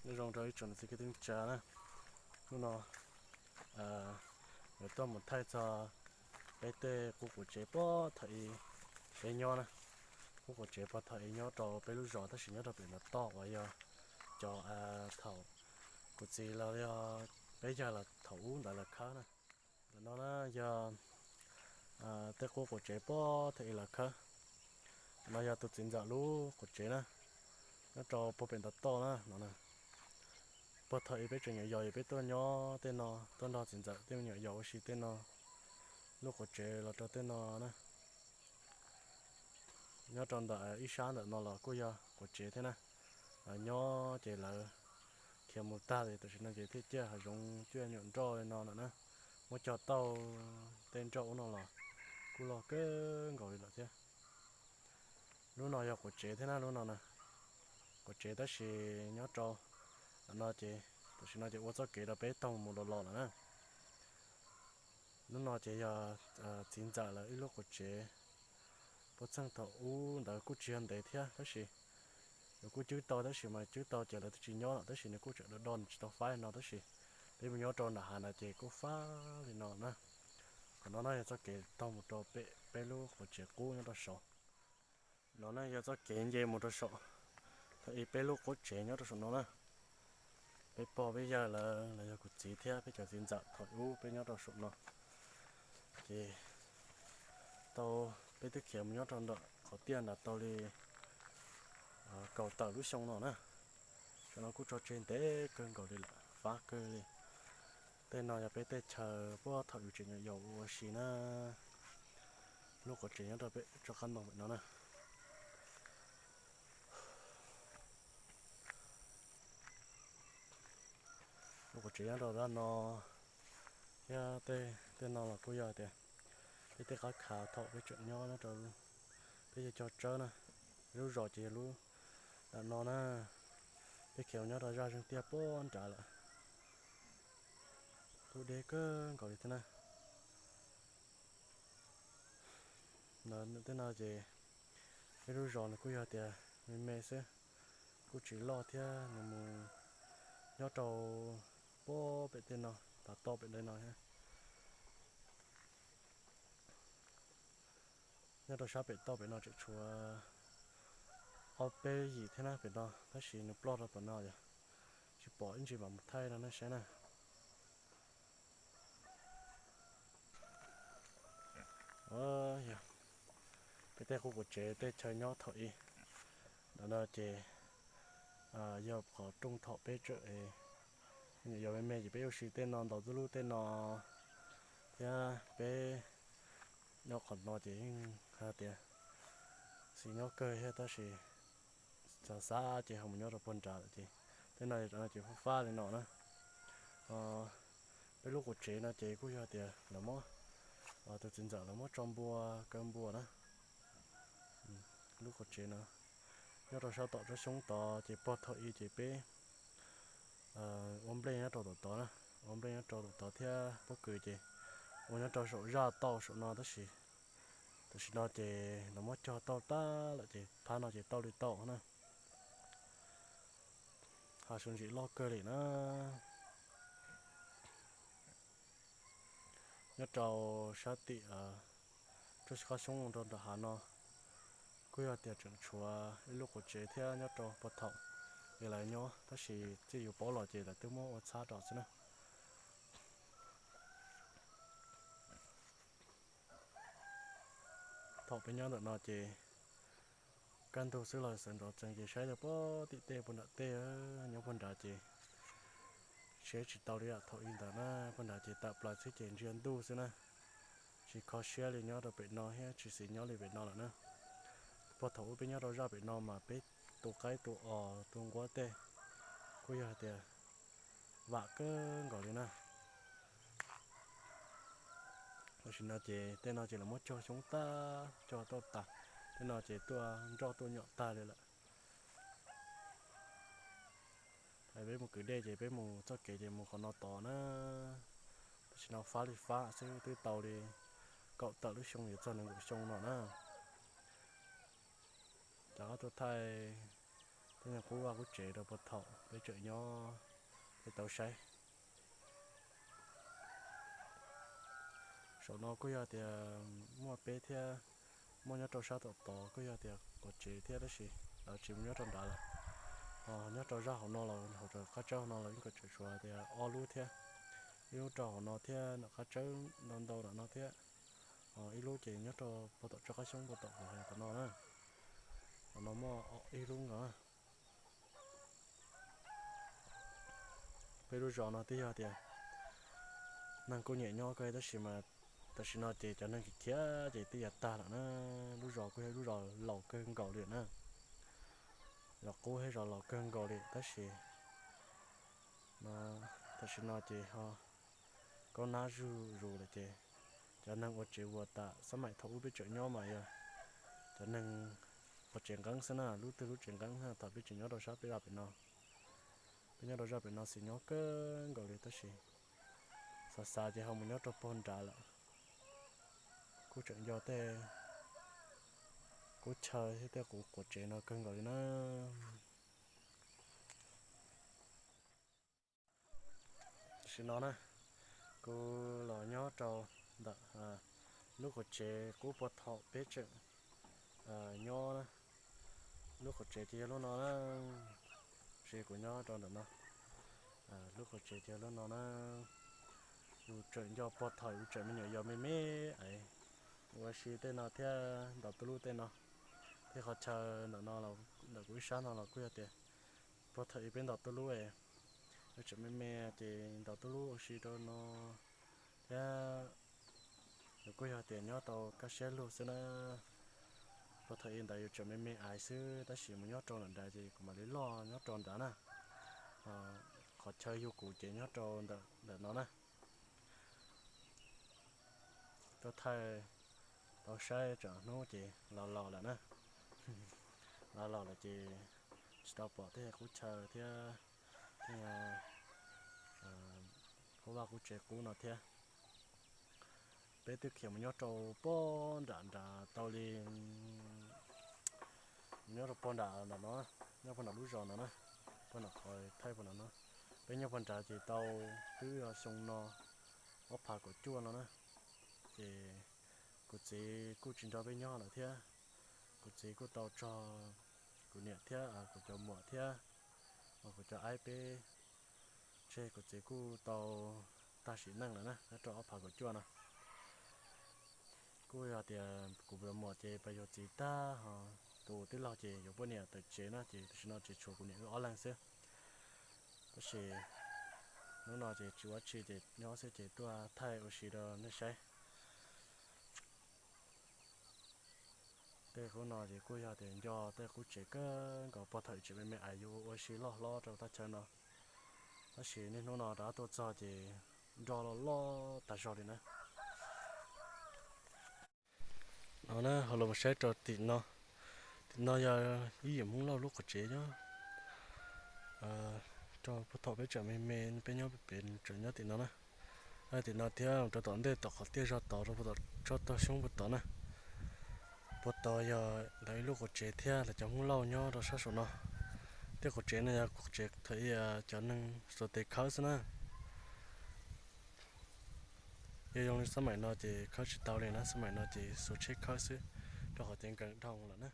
Nyob zoo rau ib tsoom niam txiv kwv tij neej tsa na, hnub no yuav tuaj mus thaij txog peb tej qub quav tsev puag thaum ub peb nyob na. Qub quav tsev puag thaum ub nyob rau peb lub zos tab sis nyob rau pem nram toj uas yog cov thaum kuv txiv los yog peb yawg los thaum ub ntawd lawv khawb na. Ntawm no na yog tej qub quav tsev puag thaum ub lawv khawb. No yog tus txiv ntxawm lub quav tsev na, nyob rau puag pem nram toj na no. Puag thaum ub peb tseem nyuam yaus es peb tuaj nyob tej no, tuaj nrog txiv ntxawm tej me nyuam yaus ua si tej no, lub quav tsev los rau tej no na. Nyob rau ntawm ib sab ntawm no los kuj yog quav tsev thiab na. Nyob ces lawv khiav mus tag li, tam sim no ces thiaj ciaj hav zoov cuaj nyuam nroj li no lawm na. Muab cog tauj tej nroj ub no los kuj loj kawg nkaus li lawm thiab. Lub no yog quav tsev thiab na, lub no na, quav tsev tab sis nyob rau no ces tam sim no ces ua txoj kev rau peb taug mus los los lawm na. Lub no ces yog txiv ntxawm lawv ib lub quav tsev. Puag txheej thaum ub ntawd kuj tsis yog ntev thiab tab sis nws kuj cwb tau, tab sis mas cwb tau ces lawv twb tsis nyob lawm, tab sis nws kuj tseem do do nws tsis tau faib no, tab sis peb mus nyob rau nram hav no ces kuj faib li no na. Qhov no na yog txoj kev taug mus rau pem peb lub quav tsev qub nyob rau saud. No na yog txoj kev nce mus rau saum thaum ub peb lub quav tsev nyob rau saum no na. Peb pog peb yawg lawv los yog kuv txiv thiab peb cov txiv ntxawm thaum ub peb nyob rau saum no. Ces tau peb twb khiav mus nyob rau ntawm qhov tiaj nram tau li kaum tawm lub xyoo no na. Saum no kuj tso tseg ntev kawg nkaus li lawm, fab kawg li. Tej no yog peb tej chaw puag thaum yus tseem nyuam yaus ua si na. Lub quav tsev nyob rau pem tsob qab ntoo pem no na. Lub quav tsev nyob rau lab no thiab tej no los kuj yog tias peb tej qab khav thaum peb tseem nyob nyob rau peb yog cog tsawb na. Peb lub zos ces yog lub ntawm no na. Peb khiav nyob rau zaj zeeg tiaj puag nrad lawm. Lub deb kawg nkaus li thiab na. Tej no ces peb lub zos nws kuj yog tias me me xwb, kuj tsis loj thiab, nws mus nyob rau puag pem tej no, tav toj pem tej no thiab. Nyob rau sab pem toj pem no tseem tshuav ob peb yim thiab na pem no, tab sis nws ploj rau tom no yog tsis pom ib ntsis mam mus thaij rau nej saib na. Yog peb tej qub quav tsev tej chaw nyob thaum ub ntawm no ces yog qhov rooj thaum peb tseem nyuam yaus me me ces peb ua si tej no, ntaus txuj lub tej no thiab peb nyob qhov no ces yeej hais tias xis nyob kawg thiab tab sis xav xav ces ho mus nyob rau puag nrad lawm ces tej no ces fab fab li no na. Peb lub quav tsev no ces kuj yog tias lawv muab, tus txiv ntxawm lawv muab tso npua, kaw npua na. Lub quav tsev no nyob rau sab tom tsob xyoob tod ces puag thaum ub ces peb ua nplej nyob rau tom tod na, ua nplej nyob rau tom tod thiab pob kws ces ua nyob rau saum zaj tauj saum no tab sis tam sim no ces lawv muab cog tauj tag lawm ces phab no ces tauj li tauj na. Hav zoov ntsim loj kawg li na. Nyob rau sab tim tsob qab xyoob rau nram hav no kuj yog tias tseem tshuav ib lub quav tsev thiab nyob rau puag thaum ub lawv nyob tab sis txij yus paub los ces lawv twb muab ua txhab rau xwb na. Thaum peb nyob ntawm no ces kaj ntug xwb los sawv ntxov tsees ces saib rau puag tim tej puag nram tej, nyob puag nrad ces saib tsis tau li yam thaum ub ntawd na, puag nrad ces tawm plaws xwb ces ntsia ntuj xwb na. Tsis kho siab li nyob rau pem no thiab tsis xis nyob li pem no lawm na. Puag thaum ub peb nyob rau zaj pem no mas peb tu qaib tu os tu nquab tej kuj yog hais tias vam kawg nkaus li na. Tam sim no ces tej no ces lawv muab cog xyoob tag, cog tauj tas, tej no ces tuaj nroj tuaj nyom tag li lawm. Peb mus kwv dej ces peb mus txoj kev ces mus qhov no tod na. Tam sim no fab li fab xwb twb tau li kaum tawm lub xyoo yuav txog nees nkaum xyoo no na. Rov qab tuaj thaij Peb nyob qub vaj qub tsev rau puag thaum peb tseem nyob, peb tau saib. Saum no kuj yog tias muaj peb thiab, muaj nyob rau sab tom tod kuj yog tias quav tsev thiab tab sis lawv tsis mus nyob rau nrad lawm. Ho nyob rau zaj hauv no los hauv qab tsawb hauv no los yeej kom tseem tshuav tias ob lub thiab, ib lub rau hauv no thiab nram qab tsawb ntau ntau nram no thiab. Ho ib lub ces nyob rau puag tom tsob qab xyoob puag tom qhov tom no na. Qhov no muaj ib lub nkaus. Peb lub zos no twb yog tias neeg kuj nyiam nyob kawg tab sis mas tam sim no ces cov neeg khiav khiav ces twb yuav tag lawm na. Lub zos kuj yog lub zos laus kawg nkaus li na. Zos qub thiab zos laus kawg nkaus li tab sis tam sim no ces ho kaub nab zuj zus lawm ces cov neeg ua tsev vuas tam xab maim thaum ub peb tseem nyob mas yog cov neeg ua tsev nqeeb xwb na, lub twg lub tsev nqeeb xwb. Thaum peb tseem nyob rau sab peb zaj pem no, peb nyob rau zaj pem no xwb nyob kawg nkaus li tab sis xav xav ces ho mus nyob rau puag nrad lawm. Kuj tseem nco tej qub chaw thiab tej qub quav tsev no kawg nkaus li na. Tam sim no na, kuv los nyob rau ntawm lub quav tsev qub puag thaum peb tseem nyob na. Lub quav tsev ces yog lub no na, tsis kuv nyob rau ntawm no. Lub quav tsev ces yog lub no na. Yus tseem nco puag thaum yus tseem me nyuam yaus me me es ua si tej no thiab ntaus tuj lub tej no. Tej qhov chaw ntawm no, ntawm kuv ib sab no los kuj yog tias puag thaum ub peb ntaus tuj lub, yus tseem me me ces ntaus tuj lub ua si rau no thiab. Yus kuj yog tias nyob tau kaj siab lug xwb na. Puag thaum ub ntawd yus tseem me me aiv xwb tab sis mus nyob rau nram nrad ces kuv mam li loj nyob rau nrad na. Qhov chaw yug kuv ces nyob rau ntawm no na. Tuaj thaij tau saib tsam hnub ces los laus lawm na. Los laus lawm ces tsis tau pom tej qub chaw thiab, tej qub vaj qub tsev qub no thiab. Peb twb khiav mus nyob rau puag nram nrad tau li, mus nyob rau puag nram nram no, nyob puag nram lub zos no na, puag nram qhov thaij puag nram no. Peb nyob puag nrad ces tau twb xyoo no ob phav kaum cuaj no na. Ces kuv txiv kuj tsis nrog peb nyob lawm thiab. Kuv txiv kuj tau tso kuv niam thiab kuv cov muam thiab kuv cov aib peb tseg, kuv txiv kuj tau tag sim neej lawm na, nyob rau ob phav kaum cuaj no. Kuj yog tias kuv cov muam ces pas yuav txiv tag, ho tus tij laug ces yuav poj niam tawm tsev na, ces tam sim no ces tshuav kuv niam wb ob leeg xwb. Tab sis hnub no ces tsis ua tsi ces nyob xwb ces tuaj thaij ua si rau nej saib. Tej qub no ces kuj yog tias nco tej qub tsev kawg nkaus puag thaum tseem me me es yus ua si loj hlob rau thaj chaw no. Tab sis niaj hnub no rov qab tuaj txog ces nrog loj loj tag zog li na. No na, ho los mus saib rau tim no. Tim no yog ib yim Hmoob Lauj lub quas tsev nyob. Rau puag thaum peb tseem me me peb nyob pem tseem nyob tim no na. Tim no thiab rau tom ntej tom qhov tiaj zog tod rau puag tom tsob tog xyoob puag tod na. Puag tod yog lawv ib lub quas tsev thiab lawv cov Hmoob Lauj nyob rau sab saum no. Tej quas tsev no yog quas tsev thaum ub cov neeg xuas tes khawb xwb na. Yog zoo li xab maim no ces khawb tsis tau li na, xab maim no ces xuas tsheb khawb xwb, rau qhov ces nkees dhau lawm na.